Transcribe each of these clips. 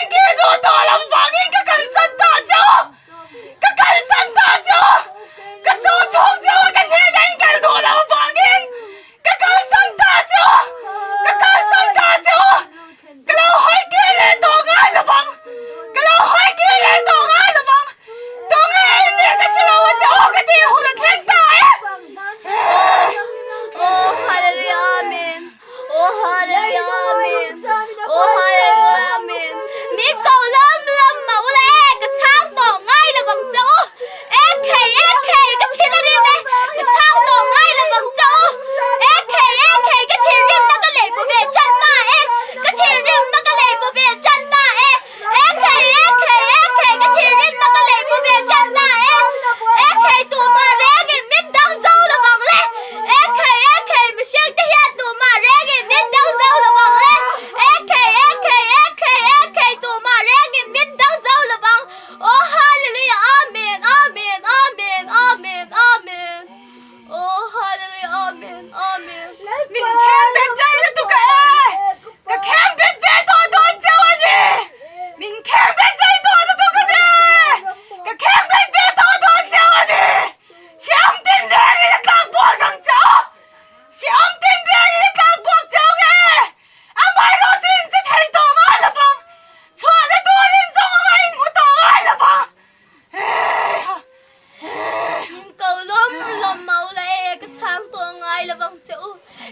in kir duh tawh lo vangin ka kalsan ta che u! Ka kalsan ta che u! Ka sawm chhung che u a ka hnenah in kal duh lo vangin ka kalsan ta che u! Ka kalsan ta che u! Ka lo hawi kir leh tawh ngai lo vang! Ka lo hawi kir leh tawh ngai lo vang! Tunge in nih ka hre lo a che u ka tih hun a thleng ta e! Oh, hallelujah, amen. Oh, hallelujah, amen. Oh, hallelujah, amen. Mi ko lam lam ma ula e, ka chang tawh ngai lo vang che u. E khei, e khei, ka thin a rim e, ka chang tawh ngai lo vang che u. E khei, e khei, ka thinrimna ka lei bu ve tan ta e, ka thinrimna ka lei bu ve tan ta e. E khei, e khei, e khei, ka thinrimna ka lei bu ve tan ta e. E khei, tumah rengin min dang zo lo vang le. E khei, e khei, mihring te hian tumah rengin min dang zo lo vang le. E khei, e khei, e khei, e khei, tumah rengin min dang zo lo vang. Oh hallelujah amen amen amen amen amen oh hallelujah amen amen. Min kheng bet rei lutuk a e! Ka kheng bet ve tawh dawn cheu a ni! Min kheng bet rei tawh lutuk a ni! Ka kheng bet ve tawh dawn cheu a ni! Hriam tin rengin a tlak buak ang che u! Hriam tin rengin a tlak buak cheu nge? Amaherawhchu in che thei tawh ngai lo vang, chhuahna turin zawng anga in hmu tawh ngai lo vang. Heiha! Min ko lawm lawm mau la e, ka chhang tawh ngai lo vang che u,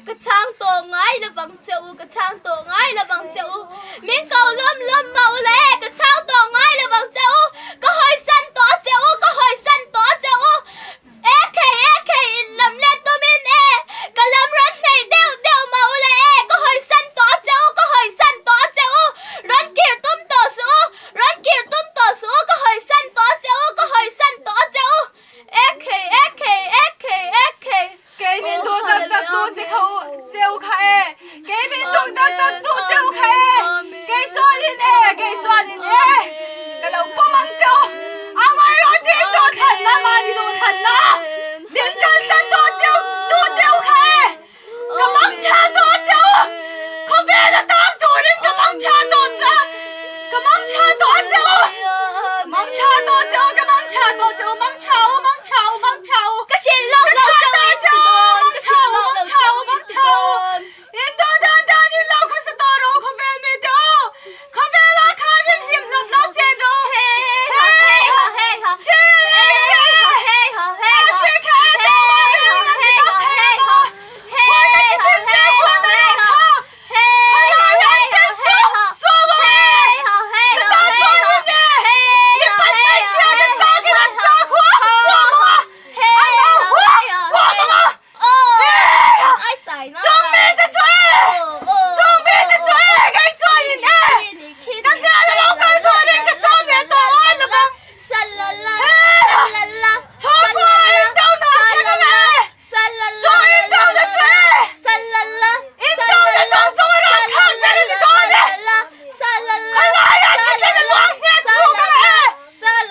ka chhang tawh ngai lo vang che u, ka chhang tawh ngai lo vang che u. Min ko lawm lawm mau la e, ka chhang tawh ngai lo vang che u, ka hawisan tawh che u, ka hawisan tawh che u. E khei e khei in lam let tumin e ka lam rawn hneih deuh deuh mah ula e ka hawisan tawh a che u ka hawisan tawh a che u rawn kir tum tawh suh u rawn kir tum tawh suh u ka hawisan tawh a che u ka hawisan tawh a che u e khei e khei e khei e khei Kei min duh tak tak tu che kha u che u kha e Kei min duh tak tak tu che u kha e Kei chuanin e kei chuanin e ka lo pawm ang che u Amaherawh chu in duh thlanna mahni duh thlanna min kalsan tawh che u tu che u kha e ka mang tha tawh che u Khawvel a tang turin ka mang tha tawh che ka mang tha tawh che u ka mang tha tawh che u ka mang tha tawh che u mang tha u mang tha u mang tha u Ka hrilh lawk lo che u in ti dawn ka hrilh lawk lo che u in ti dawn. Hey ha hey ha hey ha hey ha hey ha hey ha hey ha hey ha hey ha hey ha hey ha hey ha hey ha hey ha hey ha hey ha hey ha hey ha hey ha hey ha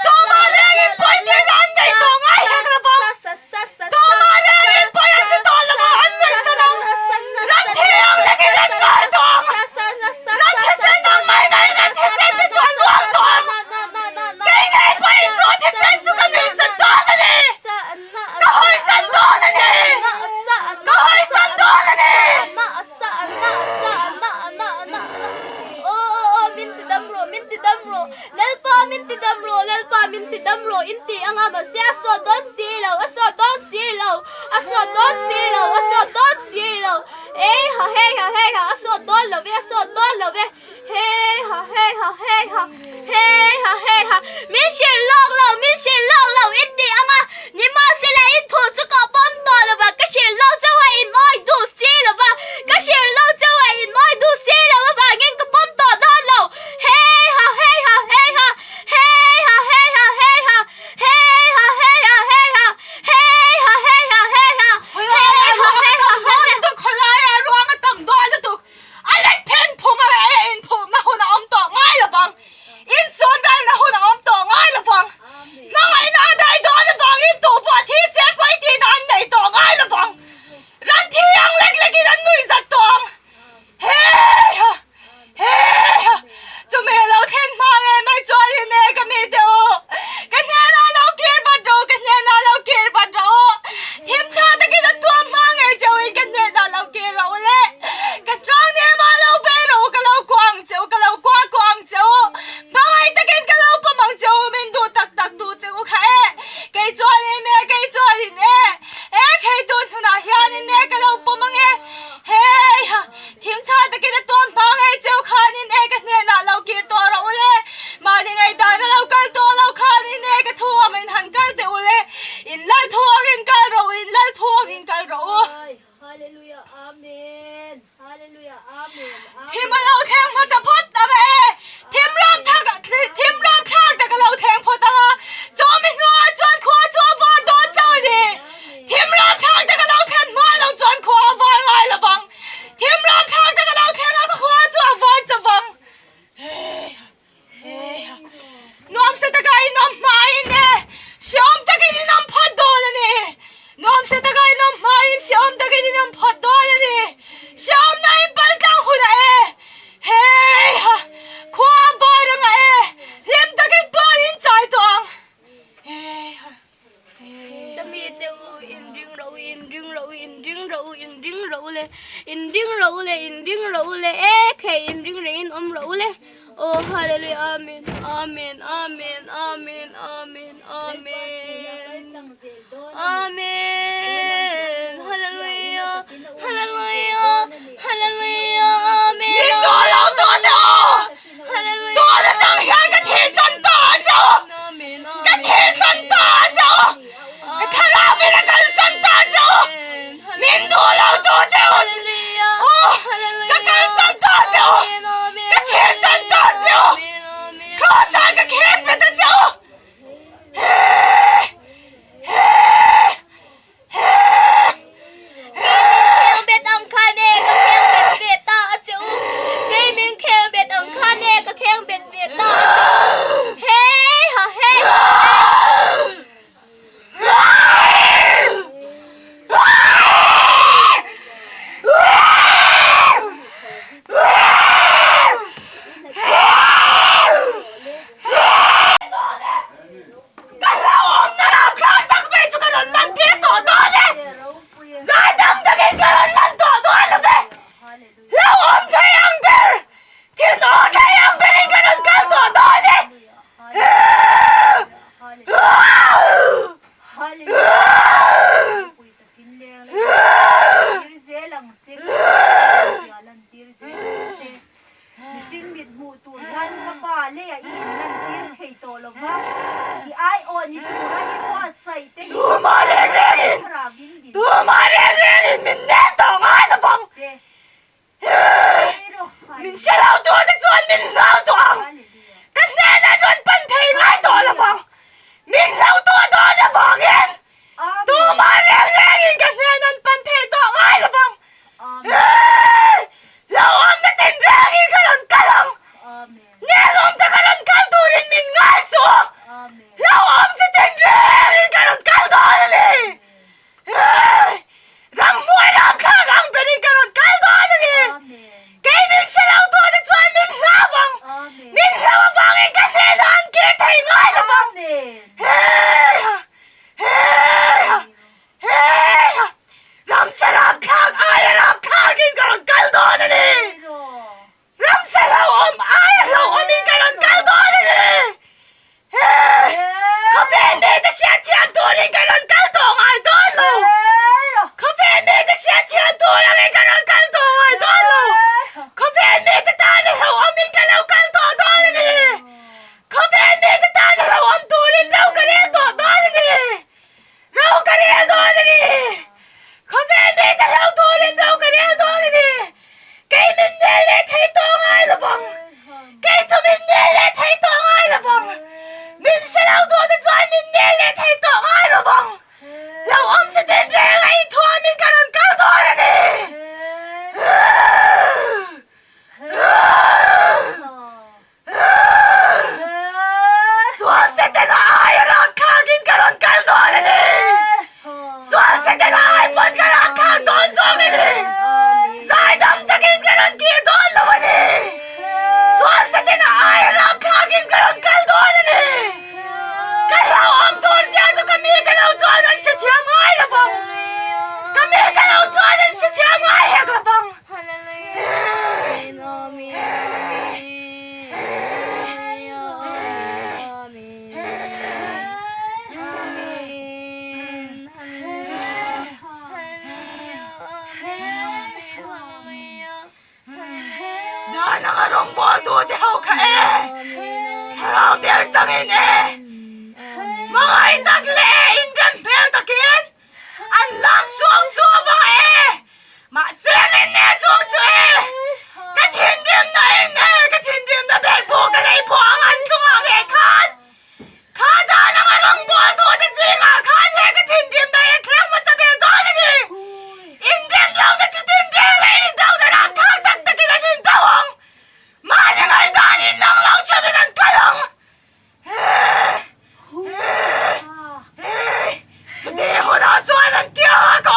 Tumah rengin pawi tihna an nei tawh ngai hek lo vang. Tumah rengin pawi an ti tawh lo vang, an ngaihsan ang. Ran thi ang lekin an ngai tawh ang. Ran thisen ang mai maiin an thisen te chu an luang tawh ang. Kei ngei pawhin chu thisen chu ka nuihsan dawn a ni. Ka hawisan dawn a ni. Ka hawisan dawn a ni. Lalpa min ti dam rawh, Lalpa min ti dam rawh in ti anga mahse a sawt dawn si lo, a sawt dawn si lo, a sawt dawn si lo, a sawt dawn si lo, ei ha hei ha hei ha a sawt dawn lo ve, a sawt dawn lo ve, hei ha hei ha hei ha hei ha hei ha min hrilh lawk lo, min hrilh lawk lo in ti anga nimahsela in thu chu ka pawm tawh lo va, ka hrilh lawk chauh a in awi duh si lo va, ka hrilh lawk chauh a in awi duh si lo avangin ka pawm tawh dawn lo. Hey ha hey ha hey ha hey ha hey ha hey ha hey ha hey ha hey ha hey. inring rawh u le, e khei inring rengin awm rawh u le. Aw Hallelujah Amen Amen Amen Amen Amen Amen Amen Hallelujah Hallelujah Hallelujah Amen Min duh lo tu te u! Hallelujah Tual atang hian ka thihsan ta a che u! Ka thihsan ta a che u! Ka thlarau in a kalsan ta a che u! Min duh lo tu te u! Aw! Ka kalsan ta a che u! Ka thihsan ta a che u! Kraws ah ka khek bet a che u! He! He! Kei min kheng bet ang khan e ka kheng bet ve ta a che u. Kei min kheng bet ang khan e ka kheng bet ve ta a che u. Hei ha hei ha hei. Ka hlauhawmna rapthlak tak mai chu ka rawn lan tir tawh dawn e! Zaidam takin ka rawn lan tawh dawn lo ve! Hlauhawm thei ang ber, thinur thei ang berin ka rawn kal tawh dawn e! Mihring mit hmuh tur hian ka pa leiah i inlantir thei tawh lo va, i aiawh ni tura i buatsaih te hi Tumah reng rengin, thlarauin din tumah reng rengin min nen tawh ngai lo vang. che. Min hre lo tur te chuan min hlau tawh ang. Ka hnenah rawn pan thei ngai tawh lo vang. Min hlau tawh dawn avangin Tumah reng rengin ka hnen an pan thei tawh ngai lo vang. Hlauhawmna tin rengin ka rawn kal ang. Nelawm te ka rawn kal turin min ngai suh. Hlauhawm chi tin rengin ka rawn kal dawn a ni. Ramhmuai ramthlak ang berin ka rawn kal dawn a ni. Kei min hre lo tur te chuan min hlau vang. Min hlau avangin ka hnenah an kir thei ngai lo vang. Ramsa rapthlak aia rapthlakin ka rawn kal dawn a ni! Ramsa hlauhawm aia hlauhawmin ka rawn kal dawn a ni! Khawvel mite hriatthiam turin ka rawn kal tawh ngai dawn lo! Khawvel mite hriatthiam tur angin ka rawn kal tawh ngai dawn lo! Khawvel mite tana hlauhawmin ka lo kal tawh dawn a ni! Khawvel mite tan a hlauhawm turin ro ka rel tawh dawn a ni! Ro ka rel dawn a ni! Khawvel mite hlau turin ro ka rel dawn a ni! Kei min nel leh thei tawh ngai lo vang! Kei chu min nel leh thei tawh ngai lo vang! Min hre lo tur te chuan min nel leh thei tawh ngai lo vang! Hlauhawm chi tin reng a inthuamin ka rawn kal dawn a ni! Sual Setana aia rapthlakin ka rawn kal dawn a ni! Sual Setana ai pawn ka rapthlak dawn zawk a ni! Zaidam takin ka rawn kir dawn lo a ni! Sual Setana aia rapthlakin ka rawn kal dawn a ni! Ka hlauhawm tur zia chu ka mite lo chuan an hrethiam ngai lo vang! Ka mite lo chuan an hrethiam ngai hek lo vang! Dan anga rawngbawltu te ho kha e, thlarau der changin e, hmangaih tak leh e inrem hmel takin An lang suau suau va e! Mahse min ne chung chu e! Ka thinrimna in e! Ka thinrimna ber pawh ka lei pawh ang an chungah ngei khan! Kha dan anga rawngbâwl tute zingah khan he ka thinrimna hi a thleng hmasa ber dawn a ni! Inrem lohna chi tinreng leh indona rapthlak tak takin an indo ang! Mahni ngaihdanin nang lo chhawmin an kal ang! Chutih hunah chuan an kiangah ka awm.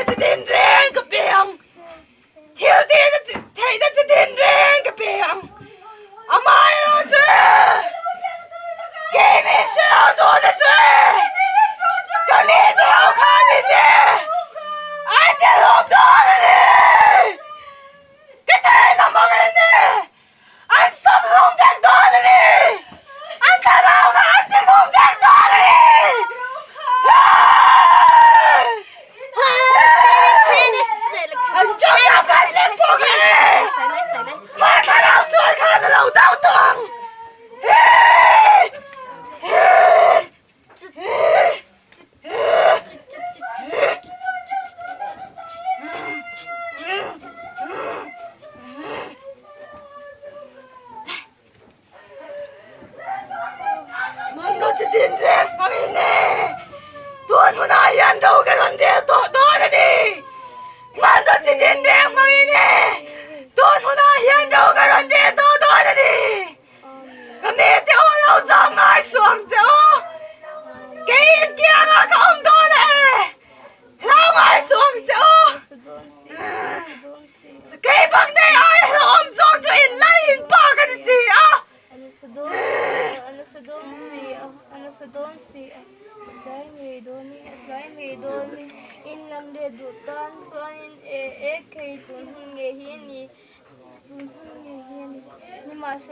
theihna chi tinreng ka pe ang. Thil tihna theihna chi tinreng ka pe ang. Amaherawh chu kei min hre lo tute chu ka mite ho khan in e an ti hlawm dawn a ni. Ka theihna hmangin e An sawm hlawm vek dawn a ni! An thlarau kha an ti hlawm vek dawn a ni! An chawngam khan lem pawh e! Mah thlarau sual khan a lo do tawh ang! Mannu chi tin reng hmangin e, tun hunah hian ro ka rawn rel tawh dawn a ni. Mannu chi tin reng hmangin e, tun hunah hian ro ka rawn rel tawh dawn a ni. Ka mi te aw lo zam ngai suh ang che aw. Kei in kiangah ka awm dawn e. Hlau ngai suh ang che aw. Kei bak nei ai hlauhawm zawk chu in lai in pa ka ni si a.